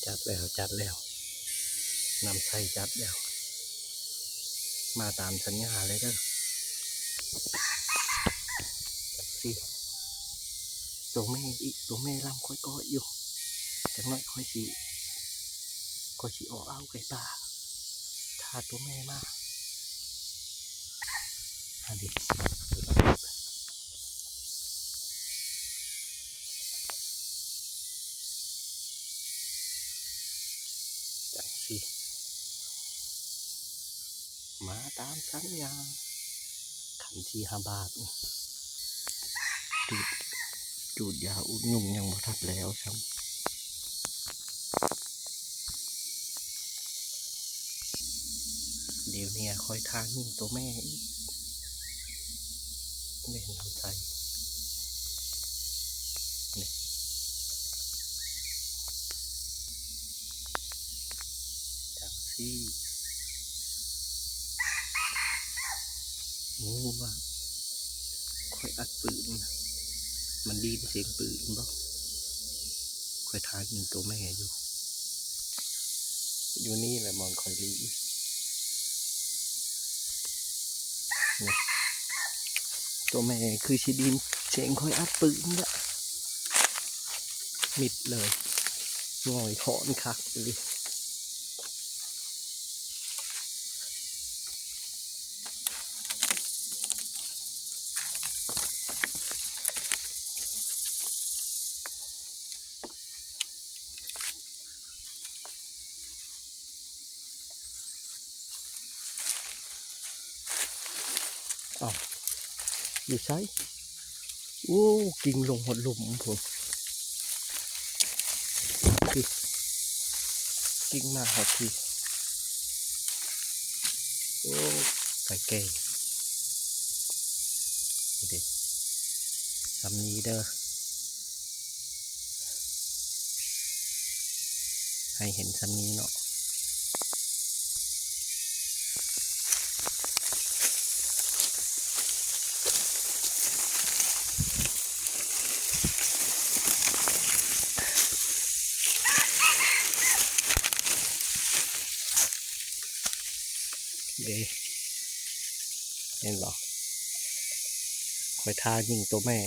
ຈັດແລ້ວ ຈັດແລ້ວ ນ້ຳໃສຈັດແລ້ວ ມາຕາມສັນຍາເລີຍເດີ. ຈັກຊິ ໂຕແມ່ອີກ ໂຕແມ່ລຳຂ້ອຍກໍຢູ່ ຈັກໜ້ອຍຂ້ອຍຊິ ຂ້ອຍຊິອອກເອົາໄກ່ປ່າ ຖ້າໂຕແມ່ມາ ອັນນີ້ ຈັກຊິ ມາຕາມສັນຍາ ຄັນຊິຫ້າບາດ ຈູດ ຈູດຢາອຸດຍຸງຍັງບໍ່ທັນແລ້ວຊ້ຳ. ດຽວນີ້ຂ້ອຍຖ້າຍິງໂຕແມ່ອີກ ເດ້ ນ້ຳໃສ ນີ້ ຈັ່ງຊີ້ ໂອ້ ວ່າຂ້ອຍອັດປືນ ມັນໄດ້ຍິນສຽງປືນບໍ່? ຂ້ອຍຖ້າຍິງໂຕແມ່ຢູ່ ຢູ່ນີ້ແຫຼະບ່ອນຂ້ອຍລີ້ ນີ້ ໂຕແມ່ຄືຊິໄດ້ຍິນສຽງຂ້ອຍອັດປືນແຫຼະ ມິດເລີຍ ງ່ອຍຄ້ອນຄັກອີ່ຫຼີ. ອ້າວ ຢູ່ໃສ? ໂອ້ ກິ່ງລົງຮອດລຸ່ມພຸ້ນ ກິ່ງມາຮອດພີ້ ໂອ້ ໄກ່ແກ່ ນີ້ເດ້ ສ່ຳນີ້ເດີ ໃຫ້ເຫັນສ່ຳນີ້ເນາະ. ເດ້ ເຫັນບໍ່? ຂ້ອຍຖ້າຍິງໂຕແມ່